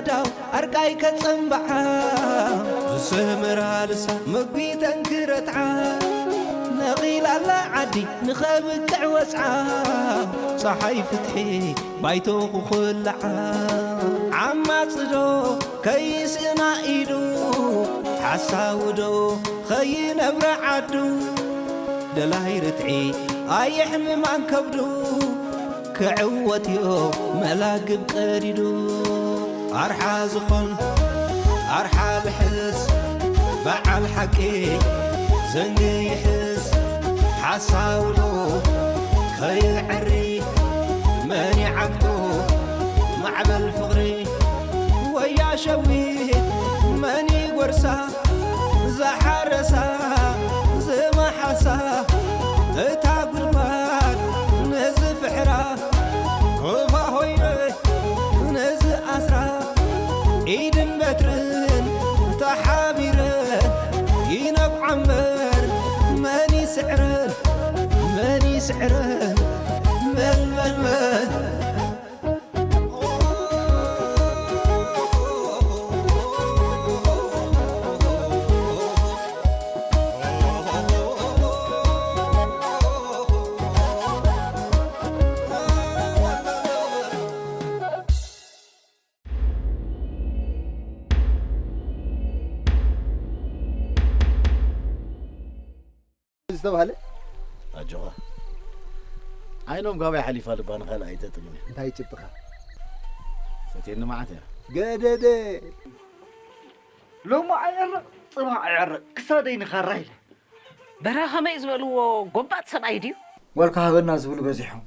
ዳው ኣርቃይ ከጸንብዓ ዝስምራ ልሳ መጒተን ክረትዓ ነቒላላ ዓዲ ንኸብቅዕ ወጽዓ ጸሓይ ፍትሒ ባይቶ ክኹልዓ ዓማጽዶ ከይስእና ኢዱ ሓሳውዶ ኸይነብረ ዓዱ ደላይ ርትዒ ኣየሕምማን ከብዱ ክዕወት እዮ መላግብ ቀዲዱ ኣርሓ ዝኾን ኣርሓ ልሕስ በዓል ሓቂ ዘንጊ ይሕስ ሓሳውዶ ከይዕሪ መን ይዓግቶ ማዕበል ፍቕሪ ወያ ሸዊት መን ይጎርሳ ዝሓረሳ ዝመሓሳ እታ ጉድጓድ ንዝፍሕራ ክፋ ሆይነ ንዝኣስራ ኢድን በትርን ተሓቢረን ይነብዓ እምበር መን ይስዕረን መን ይስዕረን መን መን መን ዝተባህለ ኣጆኻ ዓይኖም ጋባይ ሓሊፋ ልባ ንኻልእ ኣይተጥምን እያ እንታይ ጭብጥኻ ፈትየኒ መዓት እያ ገደደ ሎሚ ኣየርቕ ጽባሕ ኣየርቕ ክሳደይ ንኻራ ኢለ በራ ከመይ ዝበልዎ ጎባጥ ሰብኣይ ድዩ ዋልካ ሃበና ዝብሉ በዚሖም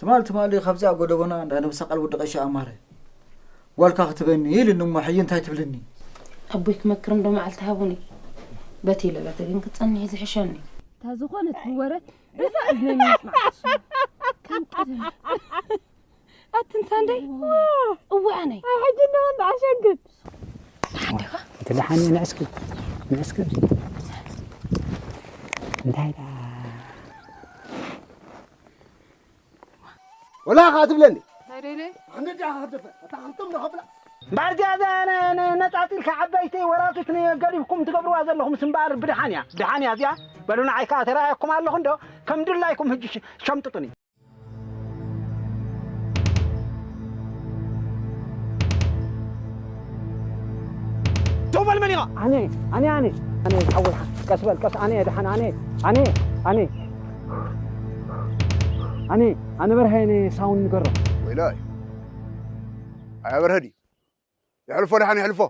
ትማል ትማሊ ካብዚኣ ጎደቦና እንዳ ነብሰ ቃል ወዲ ቀሺ ኣማረ ጓልካ ክትበኒ ኢልኒ እሞ ሕጂ እንታይ ትብልኒ? ኣቦይ ክመክር እንዶ መዓልቲ ሃቡኒ። በቲ ኢለ በቲ ግን ክጸንሕ እዩ ዝሕሸኒ። እታ ዝኾነት ወረ ርፋ እዝነይ ምስማዕ ትሽነ። ከም ቀደም። ኣትን ሳንደይ? እወ ኣነይ። ኣይ ሕጂ እንደሆን ኣሸግር። ደሓን ዲኻ? እንተ ደሓን እየ ንዕስኪ ንዕስኪ እንታይ ደኣ ወላ ኸዓ ትብለኒ እንታይ ደይለ ኣነ ዲኣ ኸደፈ ኣታ ኸልቶም ዶ ኸብላ እምበኣር እዚኣ እዛ ነጣጢልካ ዓበይቲ ወራቱት ገዲፍኩም ትገብርዋ ዘለኹምስ እምበኣር ብድሓን እያ ብድሓን እያ እዚኣ በሉ ንዓይ ከዓ ተረኣየኩም ኣለኹ እንዶ ከም ድላይኩም ህጂ ሸምጥጡኒ ደው በል መን ኢኻ ኣነ ኣነ ኣነ ኣነ ዝሓወልካ ቀስ በል ቀስ ኣነ ድሓን ኣነ ኣነ ኣነ ኣነ ኣነ በርሀ ኣነ ሳውን ንገሮ ወይላይ ኣያ በርሀ ድዩ የሕልፎ ድሓን የሕልፎ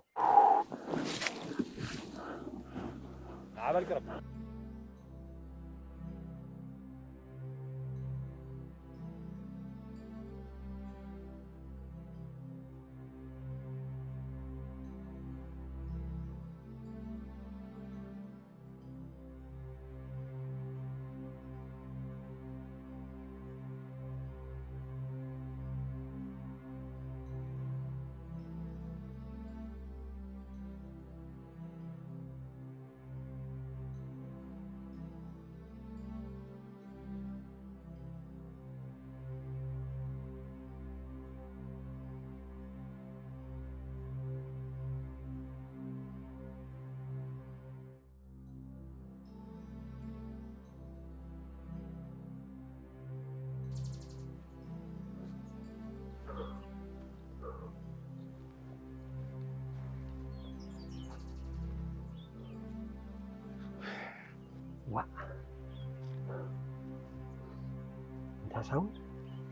እንታሳው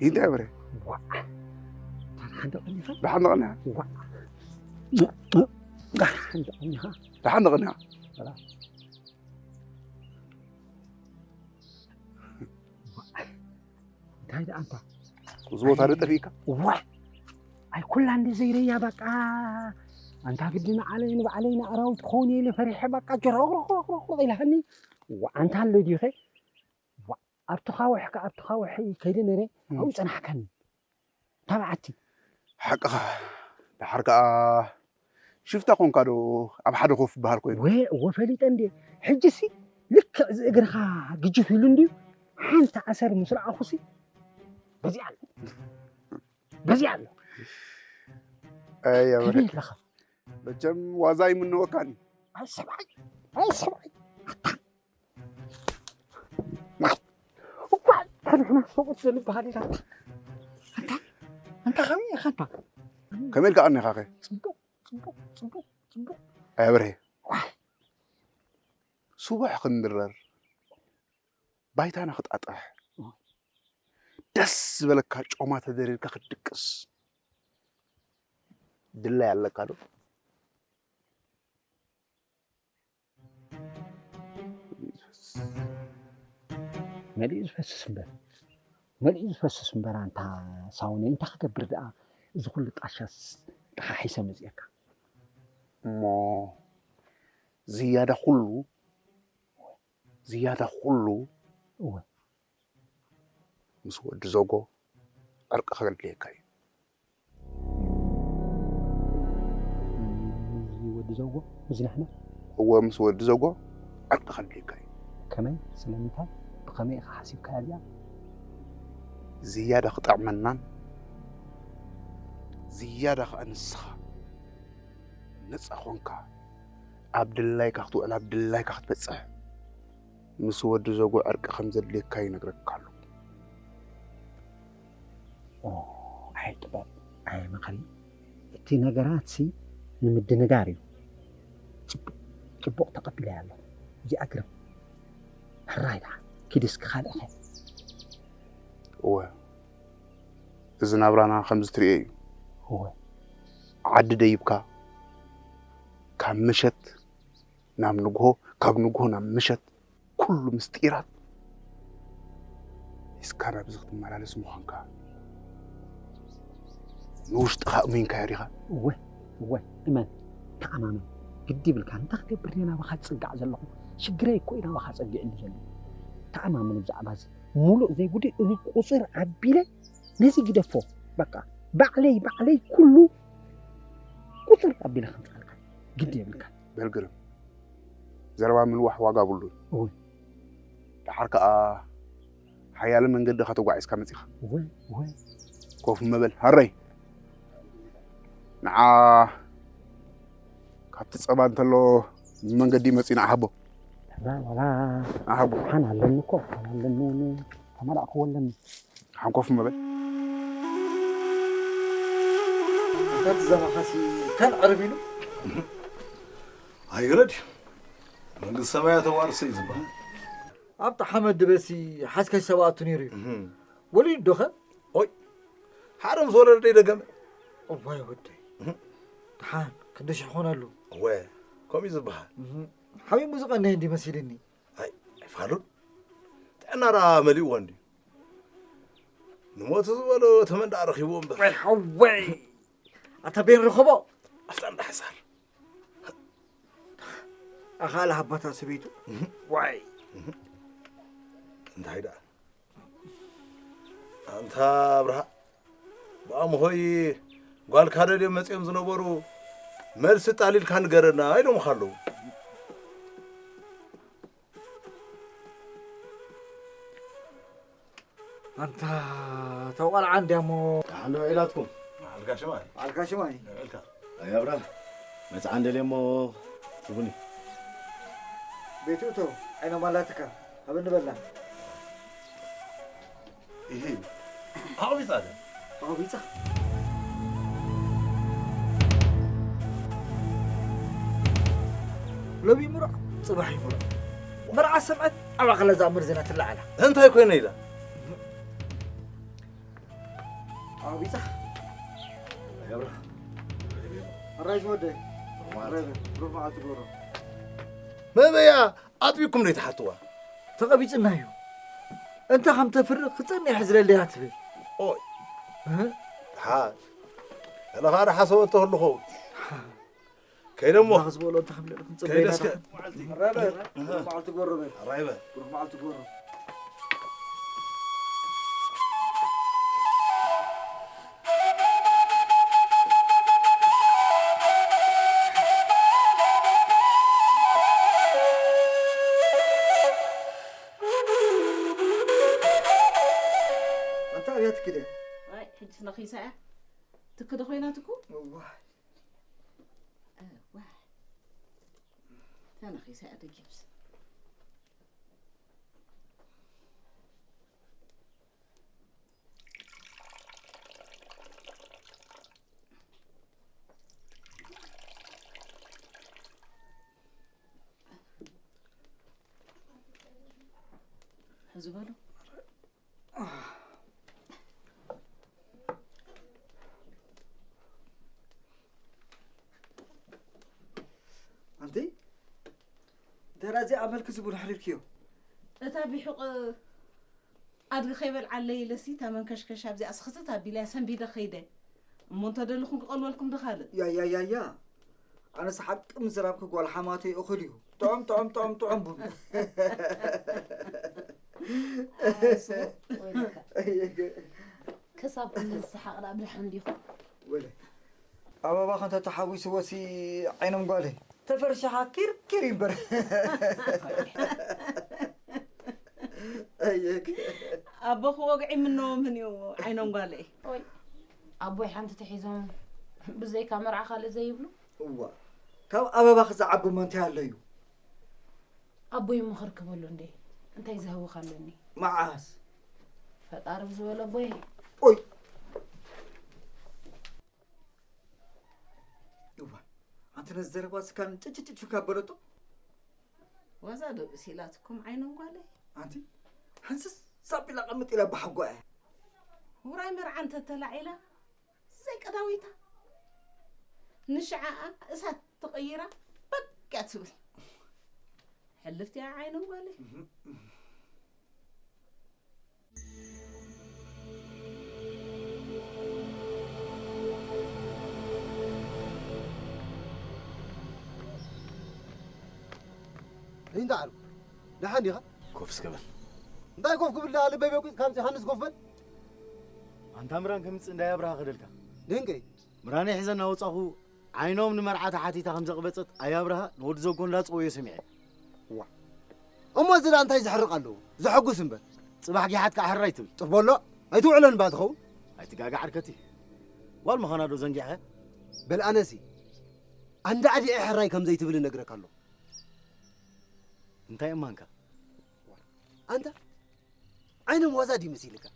ይንታ ብረ ደሓን ተቐኒኻ ደሓን ተቐኒኻ ደሓን ተቐኒኻ ደሓን ተቐኒኻ እንታይ ደኣ ኣንታ እዚ ቦታ ዶ ጠፊእካ ዋ ኣይ ኩላ እንደ ዘይረያ በቃ ኣንታ ግዲ ንዓለይ ንባዕለይ ንኣራዊት ክኸውን ኢለ ፈሪሐ በቃ ጀራቕረቕረቕረቕ ኢላሃኒ ዋ ኣንታ ኣሎ ድዩኸ ዋ ኣብቲ ካውሕ ከ ኣብቲ ካውሕ ከይደ ነረ ኣብኡ ጸናሕካኒ ታብዓቲ ሓቅኻ ደሓር ከኣ ሽፍታ ኮንካ ዶ ኣብ ሓደ ኮፍ በሃል ኮይኑ? ወ እዎ ፈሊጠ እንዴ ሕጂሲ ልክዕ እዚ እግርኻ ግጅፍ ኢሉ እንድዩ ሓንቲ ኣሰር ምስ ረኣኹሲ በዚኣ ኣሎ በዚኣ ኣሎ ኣይ ኣበረ። ከመይ ኣለኻ? መቸም ዋዛ ኣይምነወካን እዩ። ኣይ ሰብኣይ፣ ኣይ ሰብኣይ። ኣታ። ማይ። እኳ ተንሕና ሰብኡት ዘንበሃል ኢላ። ኣታ፣ ኣንታ፣ ኣንታ ከመይ ኢኻ ኣንታ? ከመይ ኢልካ ቀኒኻኸ? ጽቡቕ፣ ጽቡቕ፣ ጽቡቕ፣ ጽቡቕ። ኣይ ኣበረ። ዋይ። ስቡሕ ክንድረር፣ ባይታና ክጣጣሕ፣ ደስ ዝበለካ ጮማ ተደሪርካ ክትድቅስ ድላይ ኣለካ ዶ? መሊኡ ዝፈስስ እምበር፣ መሊኡ ዝፈስስ እምበር፣ ኣንታ ሳውነይ፣ እንታይ ክገብር ደኣ እዚ ኩሉ ጣሻስ ጠሓሒሰ መጺአካ? እሞ ዝያዳ ኩሉ ዝያዳ ኩሉ እወ። ምስ ወዲ ዘጎ ዕርቂ ከድልየካ እዩ። እዚ ወዲ ዘጎ? እዚ ንሕና? እወ፣ ምስ ወዲ ዘጎ ዕርቂ ከድልየካ እዩ። ከመይ? ስለምንታይ? ብኸመይ ኢኻ ሓሲብካያ እዚኣ? ዝያዳ ክጠዕመናን ዝያዳ ኸኣ ንስኻ ነጻ ኾንካ ኣብ ድላይካ ክትውዕል ኣብ ድላይካ ክትበጽሕ ምስ ወዲ ዘጎ ዕርቂ ከም ዘድልየካ ይነግረካ ኣሎ። ኦ፣ ኣይ ጥበብ፣ ኣይ መኸሪ፣ እቲ ነገራትሲ ንምድንጋር እዩ። ጽቡቕ፣ ጽቡቕ ተቐቢለያ ኣለኹ። እዚኣ ግርም። ሕራይ ደኣ፣ ኪድ እስኪ ካልእ ኸ? እወ፣ እዚ ናብራና ከምዚ ትርእዮ እዩ። እወ። ዓዲ ደይብካ፣ ካብ ምሸት ናብ ንግሆ፣ ካብ ንግሆ ናብ ምሸት፣ ኩሉ ምስጢራት ሒዝካ ናብዚ ክትመላለስ ምዃንካ ንውሽጥኻ ኣእሚንካዮ ዲኻ? እወ፣ እወ፣ እመን፣ ተኣማመን። ግዲ ይብልካን፣ እንታይ ክገብር እየ ናባኻ ዝጽጋዕ ዘለኹ? ሽግረይ እኮ እዩ ናባኻ ጸጊዕኒ ዘሎ። ተኣማመን ብዛዕባ እዚ። ሙሉእ ዘይጉዲ እዚ ቁጽር ኣቢለ ነዚ ግደፎ። በቃ፣ ባዕለይ፣ ባዕለይ ኩሉ ቁጽር ኣቢለ ከምጽኣልካ ግዲ የብልካን። በል ግርም፣ ዘረባ ምልዋሕ ዋጋ ብሉን። እወ። ደሓር ከኣ ሓያለ መንገዲ ኢኻ ተጓዒዝካ መጺኻ። እወ፣ እወ። ኮፍ መበል፣ ሃረይ። ንዓ ካብቲ ጸባ እንተሎ ብመንገዲ መጺኡ ንዓ ሃቦ። ዋላ፣ ዋላ። ንዓ ሃቦ። ሓን ኣለኒ እኮ፣ ሓን ኣለኒ እውን ተመላእክዎ ኣለኒ። ሓን ኮፍ መበል። እንታይ ትዘማኻሲ ከን ዕርብ ኢሉ? ኣይረድ። መንግስቲ ሰማያት ተዋርሰ እዩ ዝበሃል። ኣብ ጠሓመት ድበሲ ሓዝካሽ ሰብኣቱ ነይሩ እዩ። እህ። ወሊዱ ዶኸ? ኦይ፣ ሓደ ምስ ወለደ ደይደገመ። እዋይ ወደይ። እህ። ደሓን ክንዲ ሽሕ ኾነሉ። እወ፣ ከምኡ እዩ ዝበሃል። እህ። ሓሚሙ ዝቐነየ እንዲ መሲልኒ። ኣይ፣ ኣይፋሉን። ጥዕና ደኣ መሊእዎ እንዲ። ንሞት ዝበሎ ተመን ደኣ ረኺብዎ እምበር። ወይ ሓወይ። ኣታ ቤን ረኸቦ። ኣፍታ እንዳ ሓሳር። ኣኻል ሃባታ ሰበይቱ። እህ። ዋይ። እህ። እንታይ ደኣ? ኣንታ ኣብርሃ፣ ብኣምሆይ ጓልካ ደልዮም መጺኦም ዝነበሩ መልሲ ጣሊልካ ንገረና ኢሎምኻ ኣለዉ። ኣንታ እታ ቆልዓ እንድያ እሞ። ደሓን ዶ ውዒላትኩም? በዓልካ ሽማይ። በዓልካ ሽማይ። ውዒልካ። ኣይ ኣብርሃ፣ መጽዓ እንደልየ እሞ ትቡኒ። ቤት እቶ ዓይኖም ኣላትካ፣ ኣብ እንበላ። ይሄ ኣቕቢጻ ደ? ኣቕቢጻ? ሎሚ ምሩዕ፣ ጽባሕ ይምሩዕ። መርዓ ሰምዐት፣ ኣብ ኣኸላ ዝኣምር ዜና ትለዓላ። እንታይ ኮይነ ኢላ? ኣቕቢጻ? ኣይ ኣብርሃ። ኣራይ ዝወደይ። ሩማት። ኣራይ በል፣ ሩማት ትገብሮ። መበያ ኣጥቢቅኩም ዶ ይትሓትዋ? ተቐቢጽና እዩ። እንተ ከም ተፍርቕ ክጸንሕ ዝለለያ ትብል። ኦይ። እህ? ደሓን። ገለ ኸኣ ደሓሰበቶ ክህሉ ኸውን። ከይደ እሞ። ኣምላኽ ዝበሎ እንተ ከም ልዕሊ ክንጽበይ ከይደ እስከ። ኢና። መዓልቲ። ራበ። እህ። መዓልቲ ጎረበ። ራይበ። ብሩኽ መዓልቲ ጎረበ። ኣንታ ኣብያ ትኪደ። ኣይ፣ ሕጅስ ነኺሳ እያ። ትክደ ኮይናትኩ? እዋይ። እዋ፣ ተነኺሰ እያ ደጊምስ። ሕዚ በሉ። ኣንቲ፣ ደራዚ ኣመልክ ዝቡን ሕሪርክዮ። እታ ቢሑቕ ኣድጊ ከይበልዓለይ ኢለሲ፣ እታ መንከሽከሽ ኣብዚኣ ስኽትት ኣቢለያ ሰንቢደ ከይደ። እሞ እንተ ደለኹም ክቐልወልኩም ዶ ካልእ? ያ፣ ያ፣ ያ፣ ያ። ኣነስ ሓቂ ምዝራብኪ ጓል ሓማተይ እኹል እዩ። ጥዑም፣ ጥዑም፣ ጥዑም፣ ጥዑም ቡን። ኣይ፣ ሶ፣ ወይለካ። ክሳብ ክንዲ ዝሰሓቕ ደኣ ብድሓን ዲኹም? ወለ። ኣበባ ከንተ ተሓዊስዎ ሲ ዓይኖም ጓለይ። ተፈርሽሓ ኪርኪር ይንበር። ኣየክ። ኣቦኹ ወግዒ ምነዎም ህንዎ ዓይኖም ጓለይ። ኦይ፣ ኣቦይ ሓንቲ ተሒዞም ብዘይካ መርዓ ካልእ ዘይብሉ? እዋ፣ ካብ ኣበባ ክዝዓቢ እሞ እንታይ ኣሎ እዩ? ኣቦይ እሞ ክርክበሉ እንዴ? እንታይ ዝህውኽ ኣለኒ? መዓስ? ፈጣሪ ብዝበሎ ኣቦይ። ኦይ። እዋ፣ ኣንቲ ነዚ ዘረባ ስካን ጭጭጭጭ ካብ በለቶ። ዋዛ ዶ ብሲላትኩም ዓይኖም ጓለይ? ኣንቲ፣ ሕንስስ ኣቢላ ቀምጥ ኢላ ብሓጓ እያ። ውራይ መርዓ እንተተላዒላ፣ ዘይቀዳዊታ። ንሽዓኣ እሳት ተቐይራ፣ በቃ ትብል። ሕልፍቲ እያ ዓይኖም ጓለይ። እህ፣ እህ። እንታይ ዓርኩ? ደሓን ዲኻ? ኮፍ እስከ በል። እንታይ ኮፍ ክብል ደኣ? ልበይ በቂጽካ ኣምጺኻንስ ኮፍ በል። ኣንታ ምራን ከምጽእ እንዳይ ኣብርሃ ከደልካ። ድንቀይ። ምራነይ ሒዘ እናወጻኹ ዓይኖም ንመርዓ ተሓቲታ ከም ዘቕበጸት ኣይ ኣብርሃ ንወዲ ዘጎ እንዳጸወዮ ሰሚዐ። ዋ። እሞ እዚ ደኣ እንታይ ዘሕርቕ ኣለዎ? ዘሐጉስ እምበር። ጽባሕ ጊሓት ከኣ ሕራይ ትብል። ጥፍ በሎ። ኣይትውዕሎን እባ ትኸውን። ኣይትጋገ ዓርከቲ። ጓል ምዃና ዶ ዘንጊዐ? በል ኣነሲ ኣንዳ ኣዲዐ ሕራይ ከም ዘይትብል እነግረካ ኣለኹ። እንታይ እማንካ? ኣንታ ዓይኖም ዋዛ ድዩ መሲልካ?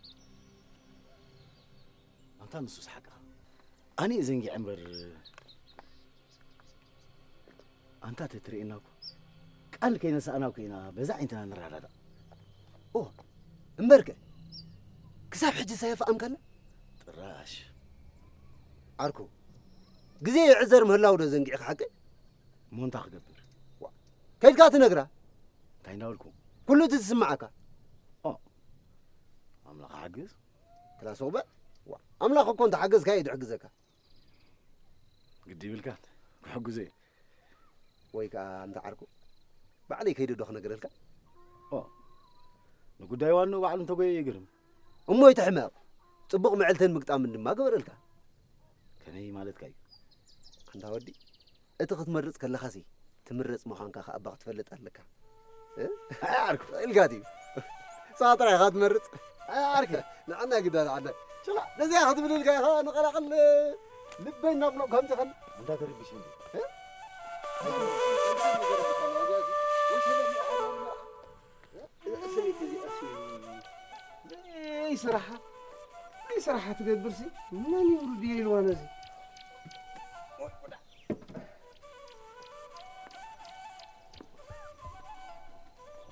ኣንታ ንሱስ ሓቅኻ። ኣነ እየ ዘንጊዐ እምበር፣ ኣንታ ተትርእየና እኮ ቃል ከይነሳእና እኮ ኢና በዛ ዓይንትና ንረዳዳእ። ኦ፣ እምበርከ ክሳብ ሕጂ ሳየፋኣምካና? ጥራሽ። ዓርኩ፣ ግዜ ይዕዘር ምህላው ዶ ዘንጊዕካ ሓቀይ? እሞ እንታይ ክገብር? ዋ፣ ከይድካ ትነግራ? እንታይ እንዳበልኩ? ኩሉ እቲ ዝስምዓካ። ኦ፣ ኣምላኽ ሓግዝ። ክላስ ኦቨር? ዋ፣ ኣምላኽ እኮ እንተሓገዝካ እዩ ዝሕግዘካ። ግዲ ይብልካን፣ ክሕግዞ እየ። ወይ ከኣ እንተ ዓርኩ፣ ባዕለይ ከይደ ዶ ክነግረልካ? ኦ፣ ንጉዳይ ዋንኡ ባዕሉ እንተጎየ ይግርም። እሞ ኣይትሕመቕ፣ ጽቡቕ መዕልትን ምግጣምን ድማ ገበረልካ። ከመይ ማለትካ እዩ? ኣንታ ወዲ፣ እቲ ክትመርጽ ከለኻሲ፣ ትምረጽ ምዃንካ ከኣ እባ ክትፈልጥ ኣለካ። እ? ኣይ ዓርኩ። ኢልካ ድዩ? ንስኻ ጥራይ ኢኻ ትመርጽ። ኣይ ዓርኩ። ንዓና ግዳ ንዓና። ሽላ፣ ነዚኣ ክትብል ኢልካ ኢኻ ንቐላቕል ልበይ እናቕሎ ከምዚ ኸን። እንዳ ተረቢሽ እንዲ። እ? እሰይ፣ እሰይ፣ እሰይ። እይ ስራሓ፣ እይ ስራሓ ትገብርሲ፣ መን ይብሉ ድየ ኢልዋ ነዚ?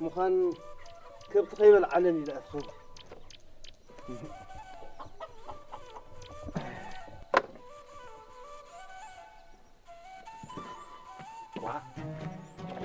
ምዃን ከብቲ ከይበልዓለን ኢለ ኣትኸው። ዋ፣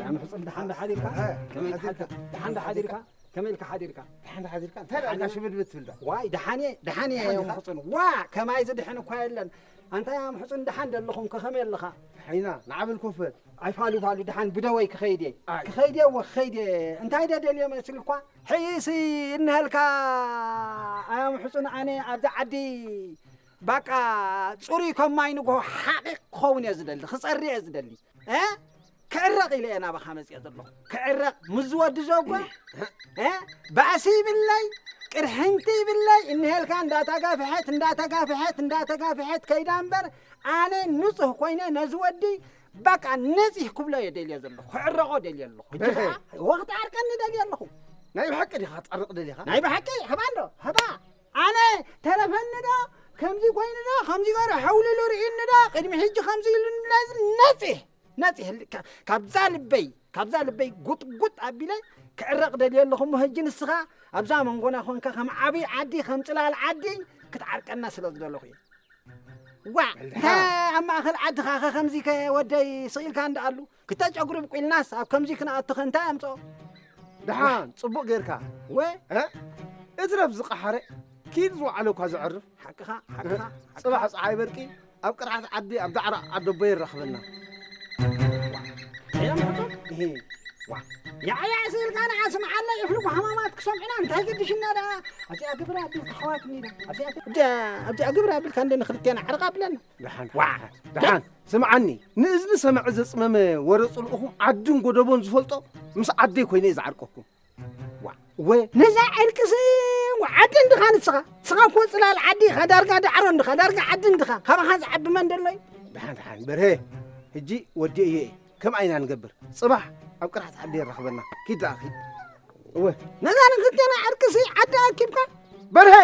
ያ ምሕጹን ደሓን ዶ ሓዲርካ? እ፣ ከመይ ሓዲርካ? ደሓን ዶ ሓዲርካ? ከመይ ኢልካ ሓዲርካ? ደሓን ዶ ሓዲርካ? እንታይ ደኣ ደሓን ጋሽ ዶ? ብድብድ ትብል ዶ? ዋይ፣ ደሓን እየ፣ ደሓን እየ፣ ደሓን ያ ዲኻ? ምሕጹን። ዋ፣ ከማይ ዝድሕን እኳ የለን። ኣንታ ያ ምሕጹን፣ ደሓን ዶ ኣለኹም? ከ ከመይ ኣለኻ? ደሓን ኢና፣ ንዓብል ኮፍ በል። ኣይ፣ ፋሉ፣ ፋሉ፣ ደሓን ብደወይ ክኸይድ እየ። ኣይ። ክኸይድ እየ፣ እወ፣ ክኸይድ እየ። እንታይ ዶ ደልየ መስልኳ? ሕይሲ እንሀልካ፣ ኣያ ምሕጹን፣ ኣነ ኣብዚ ዓዲ፣ ባቃ፣ ጽሩይ ከም ማይ ንግሆ ሓቒቕ ክኸውን እየ ዝደሊ፣ ክጸሪ እየ ዝደሊ። እ? ክዕረቕ ኢለ እየ ናባኻ መጽየ ዘለኹ። ክዕረቕ ምስ ዝወዲ ዘጎ፣ እ? ባእሲ ይብለይ፣ ቅርሕንቲ ይብለይ፣ እንሄልካ እንዳተጋፍሐት፣ እንዳተጋፍሐት፣ እንዳተጋፍሐት ከይዳ እምበር፣ ኣነ ንጹህ ኮይነ ነዚ ወዲ በቃ ነፂህ ክብሎ እየ ደልዮ ዘለኹ፣ ክዕረቖ ደልዮ ኣለኹ። ሕጂ ከዓ ወኽቲ ዓርቀኒ ደልዮ ኣለኹ። ናይ ብሓቂ ዲኻ ክትዓርቕ ደሊኻ? ናይ ብሓቂ፣ ህባ እንዶ፣ ህባ። ኣነ ተረፈኒ ዶ፣ ከምዚ ኮይኑ ዶ፣ ከምዚ ገይሩ ሓውልሉ ርኢኒ ዶ፣ ቅድሚ ሕጂ ከምዚ ኢሉኒ ዶ፣ ነፂህ፣ ነፂህ፣ ካ-፣ ካብዛ ልበይ፣ ካብዛ ልበይ ጉጥጉጥ ኣቢለ ክዕረቕ ደልየ ኣለኹ እሞ፣ ሕጂ ንስኻ ኣብዛ መንጎና ኮንካ ከም ዓብዪ ዓዲ፣ ከም ጽላል ዓዲ ክትዓርቀና ስለ ዝደለኹ እየ። ዋ፣ በልድሓ። እንታይ ኣብ ማእከል ዓድኻ ኸ ከምዚ ከ ወደይ ስቕ ኢልካ እንዳ ኣሉ? ክልተ ጨጉሪ ብቁልናስ ኣብ ከምዚ ክንኣቱ ኸ እንታይ ኣምጽኦ? ደሓን፣ ጽቡቕ ጌርካ። ወ? እ? እትረፍ ዝቐሓረ፣ ኪድ ዝወዓለ እኳ ዘዕርፍ። ሓቅኻ፣ ሓቅኻ፣ ሓቅኻ። ጽባሕ ጸሓይ በርቂ፣ ኣብ ቅርዓት ዓዲ፣ ኣብ ዳዕሮ ዓዲ ኣቦ የራኽበና። እዮም ሕጹብ? እሂ። ዋ። ያዕያ ስኢልካ ንዓ ስምዓለይ፣ እፍልጉ ሃማማት ክሰምዑና እንታይ ገድሽና ደኣ? ኣብዚኣ ግብሪ ኣቢልካ ኣሕዋትኒ ኢላ። ኣብዚኣ፣ ኣብዚኣ፣ ኣብዚኣ ግብሪ ኣቢልካ እንደ ንኽልቴና ዕርቕ ኣብለና። ደሓን፣ ዋ። ደሓን፣ ደሓን። ስምዓኒ፣ ንእዝኒ ሰማዒ ዘጽመመ ወረ ጽልኡኹም ዓድን ጎደቦን ዝፈልጦ ምስ ዓደይ ኮይነ እየ ዝዓርቀኩም። ዋ። ወ-፣ ነዛ ዕርቅሲ ዓዲ እንድኻ ንስኻ? ንስኻ እኮ ጽላል ዓዲ ኢኻ፣ ዳርጋ ዳዕሮ እንድኻ፣ ዳርጋ ዓዲ እንድኻ። ካባኻ ዝዓቢ መን ደሎ እዩ? ደሓን፣ ደሓን፣ በርሀ። ሕጂ ወዲኤዮ እየ። ከምኣ ኢና ንገብር። ጽባሕ ኣብ ቅርሓት ዓዲ የራኽበና። ኪድ ደኣ፣ ኪድ። እወ። ነዛ ንክልቴና ዕርቅሲ ዓዲ ኣኪብካ? በርሀ!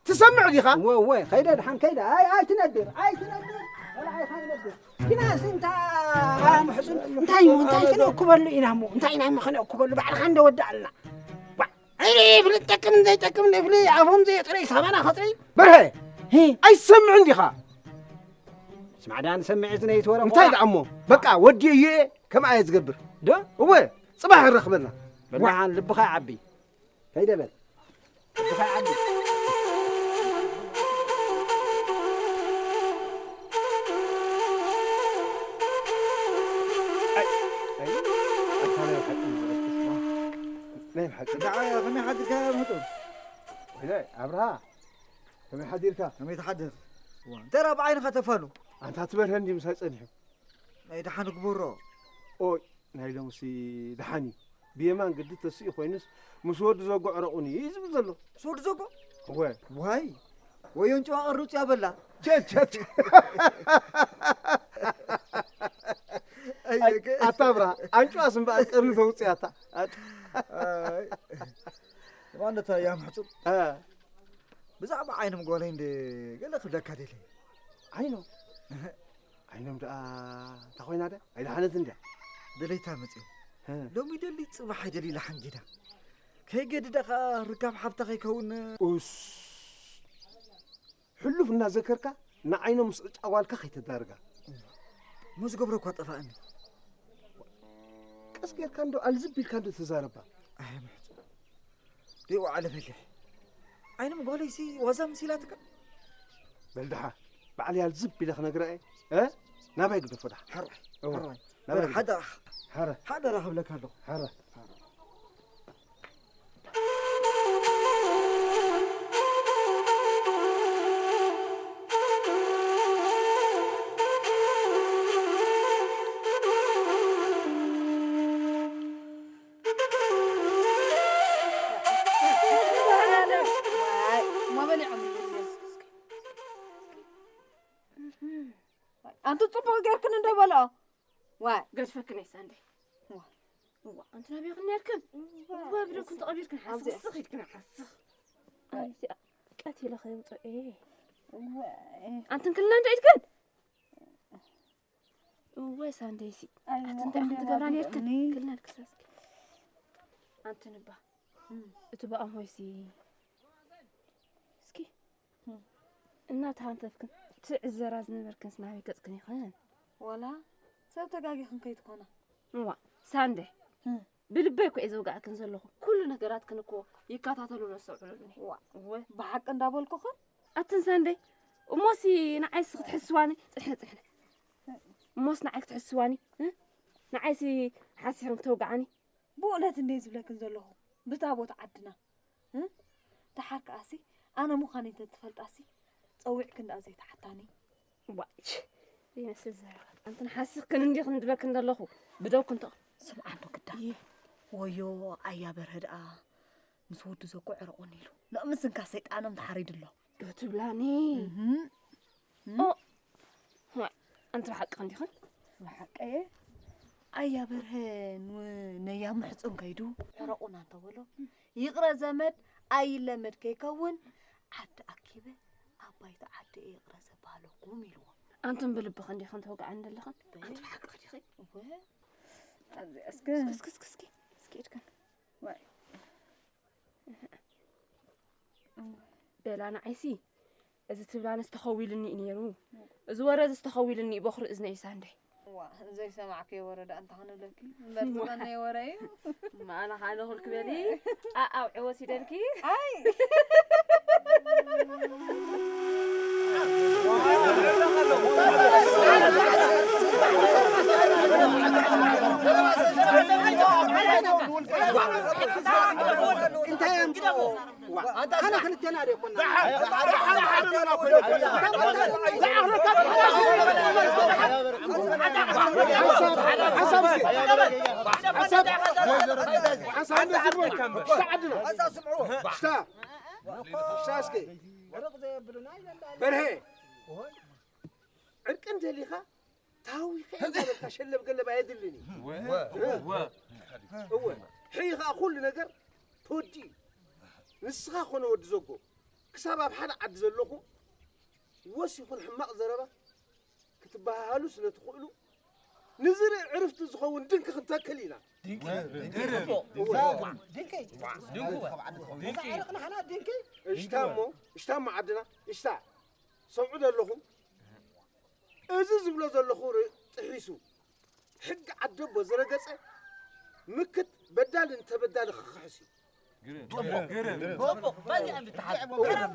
ትሰምዕ ዲኻ? እወ፣ እወ፣ ከይደ፣ ደሓን ከይደ። ኣይ፣ ኣይትነድር፣ ኣይትነድር። ጸላኢኻ ይነድር። ግናስ እንታ ኣያ ምሕጹን፣ እንታይ እሞ፣ እንታይ ክነእክበሉ ኢና እሞ? እንታይ ኢና እሞ ክነእክበሉ? ባዕልኻ እንደ ወዳእልና። ዋ፣ ኣይ፣ ፍልጥ ጠቅም ዘይጠቅም ንፍሊ፣ ኣፎም ዘየጥረይ፣ ሳባና ኸጥረይ። በርሀ! ሂ። ኣይትሰምዕን ዲኻ? ስማዕ ደኣ፣ ንሰምዕ እዚ ነይትወረ እንታይ እሞ። ደኣ እሞ? በቃ፣ ወዲኤዮ እየ፣ ከምኣ እየ ዝገብር። ዶ? እወ፣ ጽባሕ ይረኽበና። በል ዋ። ደሓን፣ ልብኻ ይዓቢ። ከይደ በል። ልብኻ ይዓቢ። ኣይ፣ ኣይ፣ ኣታ ናይ ብሓቂ እዩ ዝረብሽ፣ ዋ። ናይ ብሓቂ። ደዓ፣ ከመይ ሓዲርካ ምጡር? ወይለ፣ ኣብርሃ፣ ከመይ ሓዲርካ? ከመይ ትሓድር? ዋ፣ እንተ ደኣ ብዓይንኻ ተፋሉ። ኣንታ ትበርሀ እንዲ ምሳይ ጸኒሑ። ናይ ደሓን ግቡሮ። ኦይ፣ ናይ ሎምሲ ደሓን እዩ። ብየማን ግዲ ተስኡ ኮይኑስ፣ ምስ ወዲ ዘጎ ዕረቑኒ እዩ ዝብል ዘሎ። ምስ ወዲ ዘጎ? እወ። ዋይ፣ ወዮ ኣንጭዋ ቅርጹ ያበላ። ቸ፣ ቸ፣ ቸ። ኣይ፣ ኣይ፣ ኣታ ብርሃ፣ ኣንጭዋስ እምበኣር ቀርኒ ተውጽእ ኣታ። ኣይ። ማለት እያ ምሕጹብ። እ። ብዛዕባ ዓይኖም ጓለይ እንደ ገለ ክብለካ ደልየ። ዓይኖም? እህ። ዓይኖም ደኣ እንታ ኮይና ድያ? ኣይደሓነትን ድያ? ደለይታ መጺኦም። እ። ሎሚ ደሊ ጽባሕ ኣይደሊ ኢላ ሓንጊዳ። ከይገድዳ ኸኣ ርካብ ሓብታ ከይከውን። ኡስ። ሕሉፍ እናዘከርካ ንዓይኖም ምስ ዕጫ ጓልካ ከይተዳርጋ። እሞ ዝገብሮ እኳ ጠፋእኒ። ቀስ ጌርካ እንዶ ኣልዝብ ኢልካ እንዶ ተዛረባ። ኣይ ምሕጹ። ደይ ወዓለ በሊሕ። ዓይኖም ጓለይሲ ዋዛ መሲላትካ? በል ደሓ፣ ባዕለይ ኣልዝብ ኢለ ክነግራ እየ። እ? ናባይ ግደፎ ደሓ። ሕራይ፣ እወ፣ ሕራይ። ናባይ በል ግደፎ። ሓደራኻ። ሕረ። ሓደራ ክብለካ ኣለኹ። ሕረ። ኣንቲ ጽቡቕ ጌርክን እንዶ በልኦ። ዋይ። ገድፈክን እየ ሳንደይ። ዋ። እዋ፣ ኣንቲ ናበይ ክን ነርክን? እዋ። እዋ፣ ብደኩም ተቐቢርክን ሓስኽ፣ ኣብዚ። ስኽ ኢልክን ሓስኽ። ኣብዚ ቀቲለ ከይውፅእ እየ። እዋ። ኣንትን ክልና እንዶ ኢድክን? እወ ሳንደይሲ። ኣይ፣ ኣቲ እንታይ ወንድም ኣንቲ ገብራ ነርክን? ኣቢሉኒ። ክልና ልክሳ እስኪ። ኣንቲ ንባ። እም። እቲ በኣም ሆይሲ። እስኪ። እም። እናተሃንፈፍክን ትዕዘራ ዝነበርክንስ ናበይ ገጽክን ኢኽን? ወላ ሰብ ተጋጊኽን ከይትኾና። እዋ፣ ሳንደይ። እም። ብልበይ እኮ እየ ዘውጋዕክን ዘለኹ። ኩሉ ነገራትክን እኮ ይከታተሉን የስተውዕሉን እየ። ዋ። እወ። ብሓቂ እንዳበልኩኽን? ኣትን ሳንደይ፣ እሞሲ ንዓይስ ክትሕስዋኒ? ጽሕነ፣ ጽሕነ። እሞስ ንዓይ ክትሕስዋኒ? እ? ንዓይሲ ሓሲሕን ክተውግዓኒ? ብእውነት እንደ ዝብለክን ዘለኹ፣ ብታ ቦታ ዓድና። እ? ደሓር ከኣሲ፣ ኣነ ምዃነይ እንተትፈልጣሲ፣ ጸዊዕክን ደኣ ዘይትሓታኒ። ዋይ፣ ዘይመስል ዘረባ። ኣንትን ሓሲኽክን እንዲኽን ዝብለክን ዘለኹ፣ ብደውክን ተቕ-፣ ስምዓ እንዶ ግዳ። እየ። ወዮ፣ ኣያ በርሀ ደኣ፣ ምስ ወዱ ዘጎ ዕረቑኒ ኢሉ። ሎሚ ስንካ ሰይጣኖም ተሓሪዱ ኣሎ። ዶ ትብላኒ? እህም። ኦ፣ ዋይ፣ ኣንቲ ብሓቂ እንዲኽን? ብሓቂ። ኣያ በርሀ ነያ ምሕፁን ከይዱ ዕረቑና እንተበሎ፣ ይቕረ ዘመድ ኣይለመድ ከይከውን፣ ዓዲ ኣኪበ ኣብ ባይታ ዓዲ እየ ይቕረ ዘባህለኩም ኢልዎ። ኣንቱም ብልብኽን ዲኽን ተወግዓን ዘለኽን? ኣንቲ ብሓቅኺ ዲኺ? እወ። ኣብዚ እስከ እስኪ እስኪ እስኪ እስኪ እስኪ ኢድክን። ዋይ። በላ ንዓይሲ እዚ ትብላንስ ተኸዊሉኒ እዩ ነይሩ። እዚ ወረ እዚ ዝተኸዊሉኒ እዩ በኹሪ እዝነይ ሳንደይ። ዋ፣ ዘይሰማዕክዮ ወረ ደኣ እንታይ ክንብለኪ? እምበር ዝቐነየ ወረ እዩ። ማእና ኸዓ ነኹልኪ በሊ። ኣኣውዒ ወሲደልኪ። ኣይ። እንታይ ኣምፅኦ? ኣነ ክልቴና ዶ ይኮና? ሓንሳብ እስኪ። ሓንሳብ። ሓንሳብ። ሓንሳብ። ሓንሳብ። ሽታ ዓድና። ሽታ ዓድና። ሽታ። ሽታ እስኪ። በርሄ። ዕርቂ እንደሊኻ ታዊኸ እንዳበልካ ሸለብ ገለብ ኣየድልን እዩ። እወ። እወ። ሕይ ኸዓ ኩሉ ነገር ተወዲኡ እዩ። ንስኻ ኮነ ወዲ ዘጎ ክሳብ ኣብ ሓደ ዓዲ ዘለኹ ወስ ይኹን ሕማቕ ዘረባ ክትበሃሃሉ ስለ ትኽእሉ ንዝርኢ ዕርፍቲ ዝኸውን ድንኪ ክንተክል ኢና። ድንኪ። ድንኪ። እወ። ድንኪ። ድንኪ። እዛ ዕርቂ ንሕና ድንኪ። እሽታ እሞ፣ እሽታ እሞ ዓድና፣ እሽታ። ሰምዑ ዶ ኣለኹም? እዚ ዝብሎ ዘለኹ ር-፣ ጥሒሱ ሕጊ ዓደቦ ዝረገጸ ምክት በዳሊ ንተበዳሊ ክኽሕስ እዩ። ግርም፣ ግርም። ግርም። ግርም።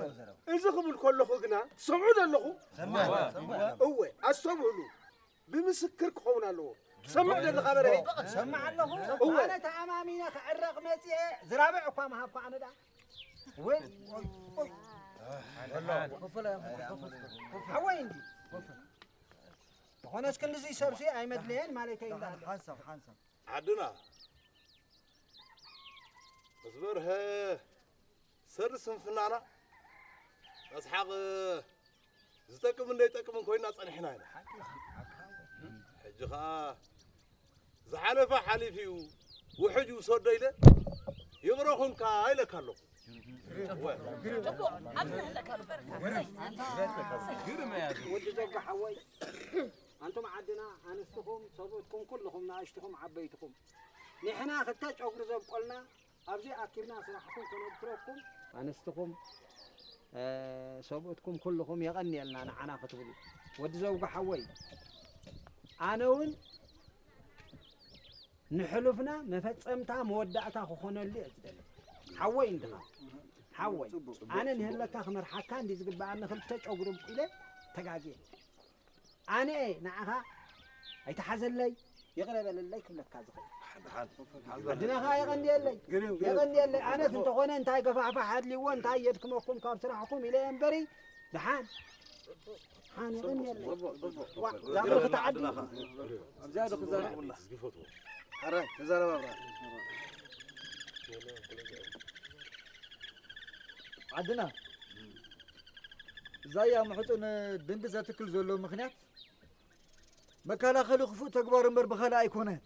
እዚ ክብል ከለኹ ግና ትሰምዑ ዶ ኣለኹ? ሰማዕ፣ ሰማዕ። እወ፣ ኣስተብህሉ። ብምስክር ክኸውን ኣለዎ። ትሰምዕ ዶ ኣለኻ በርሄ? ሰማዕ ኣለኹ። እወ። ኣነ ተኣማሚነ ክዕረቕ መጺኤ ዝራብዕ እኳ ምሃብኩ ኣነ ደኣ። ወይ፣ ወይ፣ ወይ። ሓወይ እንዲ። ተኾነስ ክንድዚ ሰብሲ ኣይመድለየን ማለተይ እንዳ። ሓንሳብ፣ ሓንሳብ። ዓድና ምስ በርሀ ሰሪ ስንፍናና መስሓቕ ዝጠቅምን ዘይጠቅምን ኮይና ጸኒሕና ኢና። ሕጂ ኸኣ ዝሓለፈ ሓሊፉ እዩ፣ ውሕጅ ውሰዶ ኢለ ይቕረ ኹንካ ኢለካ ኣለኹ። ጽቡቕ፣ ኣብዚ ንሕለካ ንበርካ። ወዲ ዘውጋ ሓወይ፣ ኣንቱም ዓድና፣ ኣንስትኹም፣ ሰብኡትኩም፣ ኩልኹም፣ ንኣሽትኹም፣ ዓበይትኹም፣ ንሕና ክልተ ጨጉሪ ዘብቆልና፣ ኣብዚ ኣኪብና ስራሕኩም ከነብኩረኩም፣ ኣንስትኹም፣ እ፣ ሰብኡትኩም ኩልኹም የቐንየልና ንዓና ክትብሉ። ወዲ ዘውጋ ሓወይ፣ ኣነ እውን ንሕሉፍና መፈጸምታ መወዳእታ ክኾነሉ እየ ዝደሊ። ሓወይ እንድኻ፣ ሓወይ፣ ኣነ ንህለካ ክመርሓካ እንዲ ዝግበኣኒ ክልተ ጨጉሪ ብቁለ ተጋግየ። ኣነ እየ ንዓኻ ኣይትሓዘለይ፣ ይቕረ በለለይ ክብለካ ዝኽእል። ሓን፣ ሓን፣ ሓን በል። ዓድና ኸዓ የቐንየለይ፣ ግርም፣ ግርም። የቐንየለይ። ኣነስ እንተኾነ እንታይ ገፋሕፋሕ ኣድልይዎ፣ እንታይ የድክመኩም ካብ ስራሕኩም ኢለ እየ እምበሪ፣ ደሓን፣ ሓን የቐንየለይ። ጽቡቕ፣ ጽቡቕ። ዋ፣ እዛ ብርክቲ ዓዲ። ኣብዚኣ ዶ ክዛረብ? ዝፈትዎ። ሓራይ፣ ተዛረባ ብራ። ዓድና፣ እዛ እያ ምሕጹን ድንጊ ዘትክል ዘሎ ምኽንያት መከላኸሊ ክፉእ ተግባር እምበር ብኻልእ ኣይኮነን።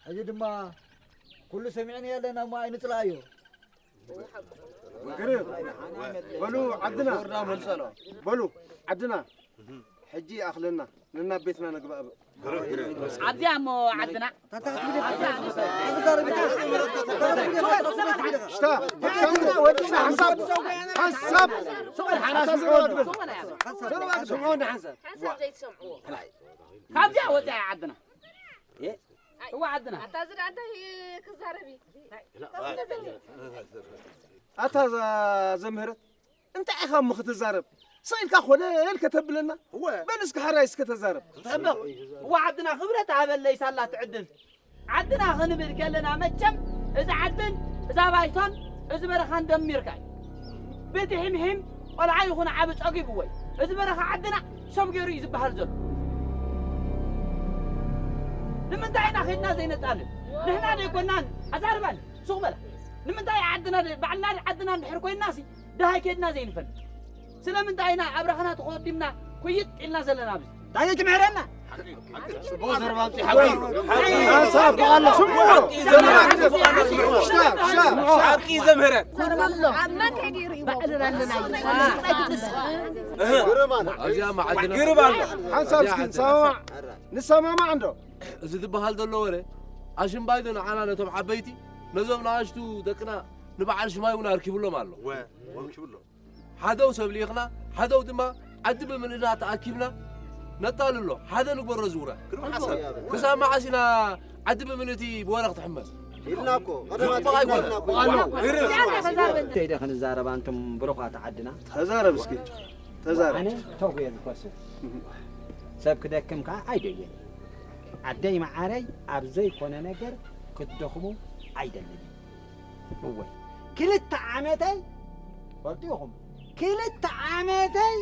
ሕጂ ድማ ኩሉ ሰሚዕና ኣለና እሞ ኣይንጽልኣዮ። ግርም። በሉ ዓድና። በሉ ዓድና። ሕጂ ይኣኽለና። ንናብ ቤትና ንግባእ። ኣብዚኣ እሞ ዓድና። ሽታ፣ ሓንሳብ፣ ሓንሳብ፣ ሓንሳብ፣ ሓንሳብ፣ ሓንሳብ ዘይትሰምዕዎ። ካብዚኣ ወፂኣ ዓድና። እዋ ዓድና። ኣታ እዚ ደኣ እንታይ ክዛረብ እዩ? ኣታ እዛ ዘምህረት እንታይ ኢኻ እሞ ክትዛረብ? ስቕ ኢልካ ኮለል ከተብለና? እወ። በል እስኪ ሓራይ እስከ ተዛረብ። ጽብቕ። እዋ ዓድና ክብረት ሃበለይ ሳላ ትዕድል። ዓድና ክንብል ከለና መቸም እዚ ዓድን እዛ ባይቶን እዚ በረኻን ደሚርካ እዩ። ብቲ ሒምሒም ቆልዓ ይኹን ዓቢ ጸጊብዎ እዩ። እዚ በረኻ ዓድና ሰብ ገይሩ እዩ ዝበሃል ዘሎ። ንምንታይ ኢና ኸድና ዘይነጣልል? ንሕና ዶ ኣይኮናን ኣዛርባን? ሱቕ በላ። ንምንታይ ዓድና ዶ-፣ ባዕልና ዓድና እንድሕር ኮይንናሲ ደሃይ ኬድና ዘይንፈልጥ? ስለምንታይ ኢና ኣብራኽና ተኾዲምና ኩይጥ ኢልና ዘለና ኣብዚ? እንታይ እዩ ትምህረና? ሓንሳብ በቓሎ። ሽታ፣ ሽታ። ሓቂ ዘምህረን። ኣብ መንገዲ ይርእይዎ። ባዕልና ኣለና እዩ። እህ። ኣብዚኣ መዓድና ግርብ ኣሎ። ሓንሳብ እስኪ ንሰማማዕ፣ ንሰማማዕ እንዶ። እዚ ዝበሃል ዘሎ ወረ ኣሽምባይ ዶ ንዓና ነቶም ዓበይቲ፣ ነዞም ንኣሽቱ ደቅና ንበዓል ሽማይ እውን ኣርኪብሎም ኣሎ። ወ-፣ ወርኪብሎ። ሓደው ሰብ ልኢኽና፣ ሓደው ድማ ዓዲ ብምልእና ተኣኪብና ነጣልሎ፣ ሓደ ንግበሮ ዝውረ። ግርም ሓሳብ። ክሳብ መዓስ ኢና ዓዲ ብምልእቲ ብወረ ክትሕመስ? ኢልና እኮ፣ ቀደም ጽቡቕ ኣይኮነን። ኢልና እኮ። ግርም። ተይደ ክንዛረብ ኣንቱም ብሩኻት ዓድና። ተዛረብ እስኪ፣ ተዛረብ። ኣነ ተውየ ዝፈሱ። ሰብ ክደክም ከኣ ኣይደየን። ዓደይ መዓረይ ኣብ ዘይኮነ ነገር ክትደኽሙ ኣይደልን። እወ፣ ክልተ ዓመተይ፣ ፈልጡ ኢኹም፣ ክልተ ዓመተይ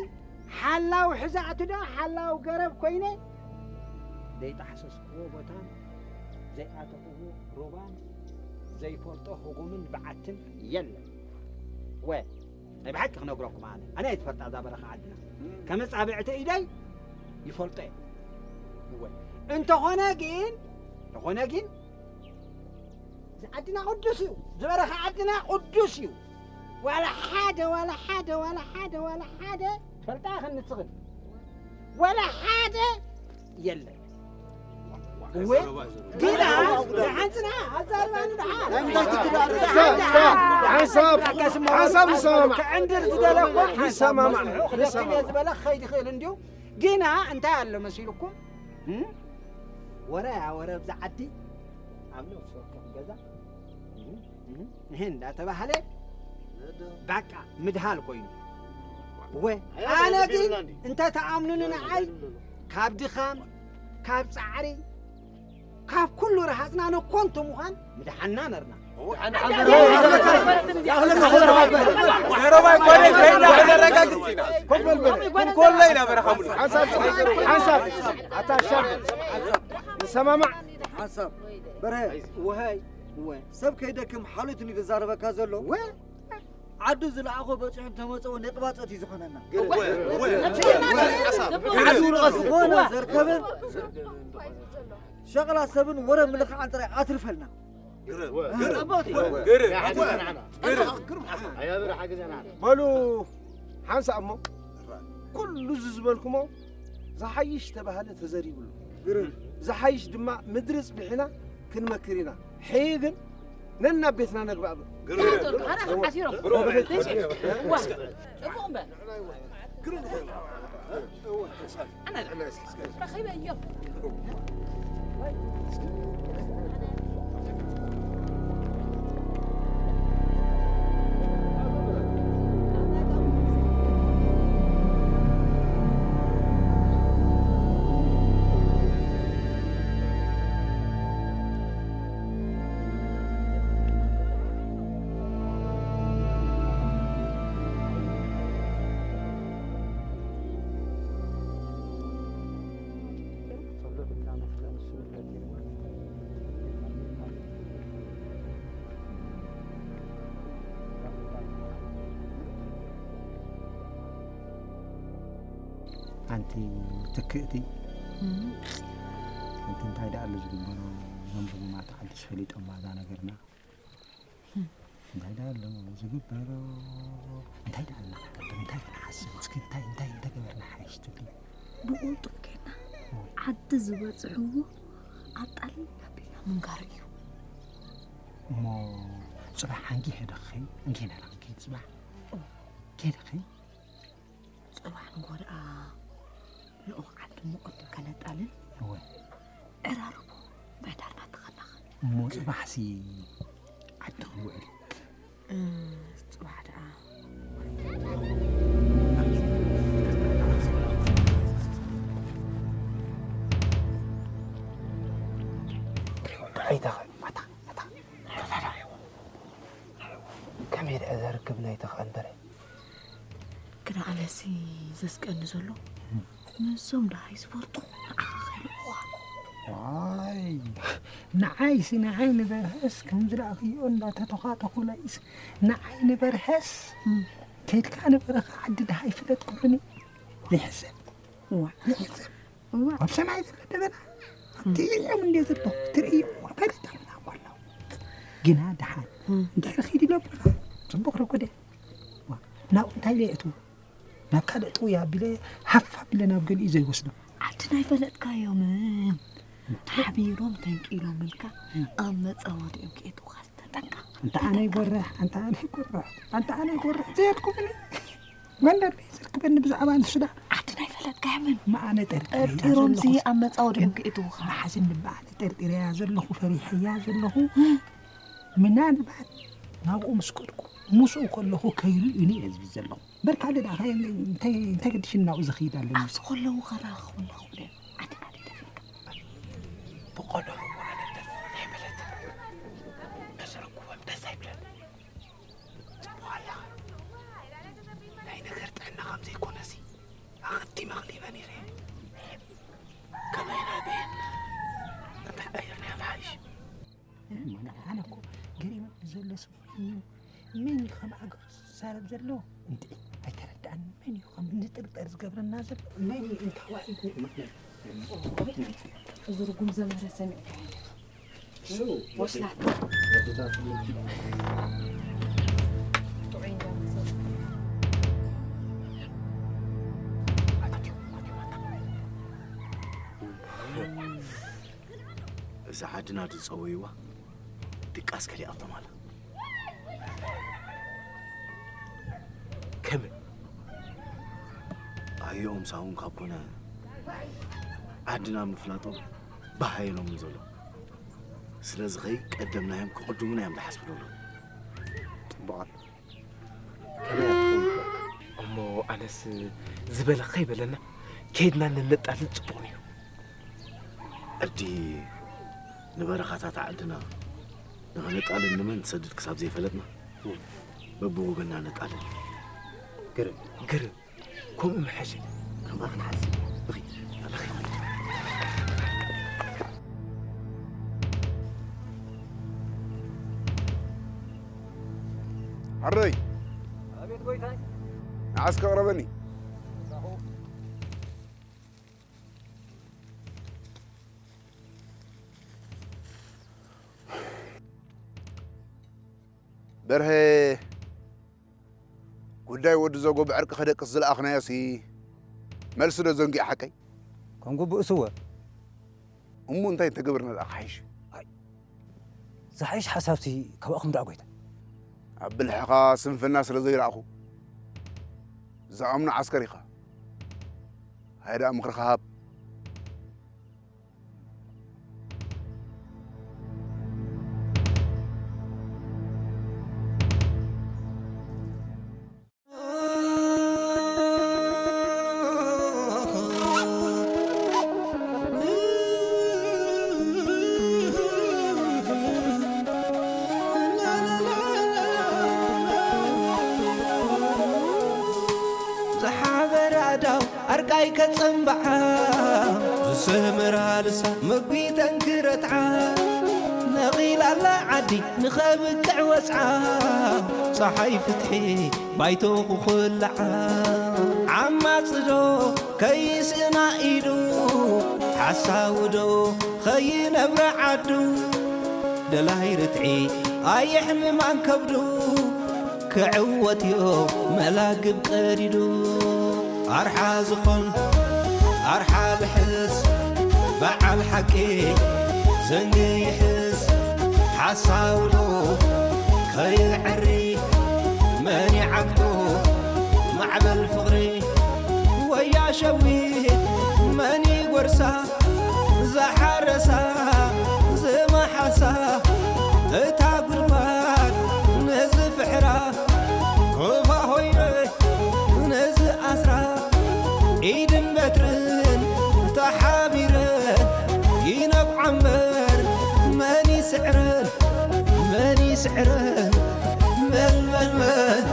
ሓላው ሕዛእቲ ዶ ሓላው ገረብ ኮይነ ዘይጠሓሰስክዎ ቦታን ዘይኣተኽዎ ሩባን ዘይፈልጦ ህጉምን በዓትን የለን። ወ፣ ናይ ብሓቂ ክነግረኩም ኣነ፣ ኣነ እየ ዝፈልጣ እዛ በረኻ ዓድና። ከም ኣጻብዕቲ ኢደይ ይፈልጦ እየ። እወ፣ እንተኾነ ግን፣ እንተኾነ ግን፣ እዚ ዓድና ቅዱስ እዩ። ዝበረኸ ዓድና ቅዱስ እዩ። ዋላ ሓደ፣ ዋላ ሓደ፣ ዋላ ሓደ፣ ዋላ ሓደ ፈልጣ ኸንጽኽን። ዋላ ሓደ የለን። እወ፣ ዲና፣ ደሓን ጽና፣ ኣዛርባኒ ደሓን። ናይ ምንታይ ትግዳ? ደሓን፣ ደሓን። ሓንሳብ፣ ሓንሳብ ንሰማማዕ። ክዕንድር ዝደለ እኮ ሓንሳብ ንሰማማዕ፣ መስምዑ ክደክም እየ ንሰማማዕ። ዝበለ ክኸይድ ይኽእል እንድዩ። ዲና፣ እንታይ ኣሎ መሲልኩም? እም? ወረ ኣወረ ኣብዚ ዓዲ ኣብ ነፍሲ ወከፍ ገዛ እህ፣ እህ፣ እህ እንዳተባህለ በቃ ምድሃል ኮይኑ። ወ-፣ ኣነ ግን እንተ ተኣምኑኒ ንዓይ ካብ ድኻም፣ ካብ ጻዕሪ፣ ካብ ኩሉ ረሃጽና ንኮንቱ ምዃን ምድሓና ነርና። ዘረባይ ኮነ ከይና ከነረጋግጽ ኢና። ኮፍ በል በል። ኮፍ ኮሎ ኢና በረኻ ሙሉ። ሓንሳብ፣ ሓንሳብ፣ ኣታ ሻብ፣ ንሰማማዕ። ሓንሳብ፣ በርሀ፣ ወሃይ፣ ወ-፣ ሰብ ከይደክም ሓሉት እዩ ዝዛረበካ ዘሎ። ወ-፣ ዓዱ ዝለኣኾ በጺሑ እንተመጸኡ ነቕባጸት እዩ ዝኾነና። ወ-፣ ወ-፣ ወ-፣ ሓንሳብ፣ ዝኾነ ዘርከበ ሸቕላ ሰብን ወረ ምልኽዓን ጥራይ ኣትርፈልና። ግርም፣ ግርም፣ ግርም፣ ግርም። ኣያብር ሓገዘና። በሉ ሓንሳእ እሞ ኩሉ እዚ ዝበልኩሞ ዝሓይሽ ተባህለ ተዘሪብሉ። ግርም። ዝሓይሽ ድማ ምድሪ ጽቢሕና ክንመክር ኢና። ሕይ ግን ነናብ ቤትና ነግባእ። ግርም። ግርም። ግርም። ጽቡቕ እምበር። ረኺበዮ። ኣንቲ ትክእቲ፣ እም። ኣንቲ እንታይ ደኣ ኣሎ ዝግበሮ? እዞም ሕሙማት ዓድስ ፈሊጦማ እዛ ነገርና? እም። እንታይ ደኣ ኣሎ ዝግበሮ? እንታይ ደኣ ኣሎ ክንገብር? እንታይ ክንሓስብ? እስኪ እንታይ፣ እንታይ እንተገበርና ሓይሽ ትብሊ? ብቕልጡፍ ጌርና እም። ዓዲ ዝበጽሕዎ ኣጣሊና ኣቢልና ምንጋር እዩ። እሞ ጽባሕ ሓንጊ ሄደኺ እንጌ ነረኽኪ ጽባሕ? ኦ። ጌርኺ? ጽባሕ ንጎ ደኣ ንኡኽ ዓዲ ሙቐት ከነጣልን እወ። ዕራርቦ ምሕዳርና ተኸናኸን። እሞ ጽባሕሲ ዓዲ ክንውዕል። እ፣ ጽባሕ ደኣ። ኣይተኸ-፣ ኣታ፣ ኣታ፣ ከመይ ደኣ ዘርክብ ናይተኸ ኣንበረ? ግና ኣነሲ ዘስቀኒ ዘሎ፣ ምስዞም ደሃይ ዝፈልጡ ንዓኻ ከይልእኹኻ። ዋይ፣ ንዓይሲ ንዓይ ንበርሀስ ከም ዝለኣኽዮ እንዳተተዃተኹለይስ፣ ንዓይ ንበርሀስ እም። ከይድካ ንበረኻ ዓዲ ደሃይ ፍለጥ ክብሉኒ። ንሕሰብ። ዋ። ንሕሰብ። ኣብ ሰማይ ዘሎ ደበና ትርእዮም እንደ ዘለኹ ትርእዮም ፈለጠና እኮ ኣለዉ። ግና ደሓን እንድሕር ኺድ ኢሎ ብለኻ ጽቡቕ ረኮደ ናብኡ እንታይ ኢለ የእትዎ ናብ ካልእ ጥውይ ኣቢለ ሃፍ ኣቢለ ናብ ገሊኡ ዘይወስዶ። ዓዲ ናይ ፈለጥካዮምን ሓቢሮም ተንቂሎምልካ ኣብ መጻወድኦም ክእትውኻ ዝተጠንቀቕ። ኣንታ ኣነ ይጎርሕ ኣንታ ኣነ ይጎርሕ ኣንታ ኣነ ይጎርሕ ዘየድኩምኒ ጎንደር ዘርክበኒ ብዛዕባ ንሱ ዳ ዓዲ ናይ ፈለጥካዮምን እማ ኣነ ጠርጢረያ ጠርጢሮምሲ ዘለኹ ኣብ መጻወድኦም ክእትውኻ። መሓዝን እማ ኣነ ጠርጢረያ ዘለኹ ፈሪሐያ ዘለኹ ምናልባት ናብኡ ምስ ከድኩ ምስኡ ከለኹ ከይርእዩኒ እየ ዝብል ዘለኹ። በርካሊ ደኣ እንታይ እንታይ ገድሽኒ ናብኡ ዝኽይድ ኣለኒ። ኣብዚ ከለዉ ከራኽቡና ክብሉ እዮም። ዓዲ ናበይ ተፊልካ? ብቐደሙ እሞ ኣነ ደስ ኣይበለትን። ምስ ረክቦም ደስ ኣይብለኒ። ጽቡቕ ኣለኻ። ናይ ነገር ጥዕና ከም ዘይኮነሲ ኣቐዲመ ክሊበ ነይረ እየ። ከመይ ናበየን እንተቐይርናዮ ምሓይሽ። ኣነ እኮ ገሪሙ ዘሎ ሰብ መን እዩ ከም ኣገር ዝዛረብ ዘሎ እንዴ ኣይተረዳእን። መን እዩ ከም ንጥርጠር ዝገብረና ዘሎ? መን እዩ እንታዋዒ ማለት እዚ ርጉም ዘመረ ሰሚዕካ ወስላት እዛ ዓድና ድፀወይዋ ድቃስ ከሊኣቶም ኣላ። ከመይ ኣዮኦም ሳውን ካብ ኮነ ዓድና ምፍላጦም ባህ ኣይሎምን ዘሎ። ስለዚ ኸይ ቀደምናዮም ክቕድሙና እዮም ዝሓስቡ ዘለዉ። ፅቡቕ ኣሎ። ከመይ ኣትኾኑ? እሞ ኣነስ ዝበለ ከይበለና ከይድና ንነጣልን ፅቡቕ ነይሩ። ዕዲ ንበረኻታት ዓድና ንኽነጣልን ንመን ትሰድድ ክሳብ ዘይፈለጥና በብወገንና ነጣልን። ግርም ግርም ከምኡ ምሐሸ። ከምኣ ክንሓስብ ንኺድ። ሓረይ ኣቤት ጎይታይ። ንዓስ ከቕረበኒ። በርሀ ጉዳይ ወዲ ዘጎ ብዕርቂ ከደቅስ ዝለኣኽናዮሲ መልሲ ዶ ዘንጊዑ ሓቀይ? ከም ግቡእስ እወ። እሞ እንታይ እንተገበርና ደኣ ክሓይሽ እዩ? ኣይ፣ ዝሓይሽ ሓሳብሲ ካባኹም ደኣ ጎይታ። ኣብ ብልሕኻ ስንፍና ስለ ዘይረኣኹ ዝኣምኖ ዓስከር ኢኻ። ሃየ ደኣ ምኽርኻ ሃብ። ዝሓበረ ኣዳው ኣርቃይ ከጸንብዓ ዝሰመራ ልሳ መጒተን ክረትዓ ነቒላላ ዓዲ ንኸብቅዕ ወጽዓ ጸሓይ ፍትሒ ባይቶ ክኹልዓ ዓማጽዶ ከይስእና ኢዱ ሓሳውዶ ኸይነብረ ዓዱ ደላይ ርትዒ ኣየሕምማን ከብዱ ክዕወት ዮ መላግብ ቀዲዱ ኣርሓ ዝኾን ኣርሓ ልሕስ በዓል ሓቂ ዘንጊ ይሕስ ሓሳውዶ ከይዕሪ መን ይዓግቶ ማዕበል ፍቕሪ ወያ ሸዊት መን ይጎርሳ ዝሓረሳ ዝመሓሳ እታ ጉድጓድ ንዝፍሕራ ኮፋ ሆይረ ንዝኣስራ ኢድን በትርን ተሓቢረን ይነብዓ እምበር መን ይስዕረን መን ይስዕረን መን መን መን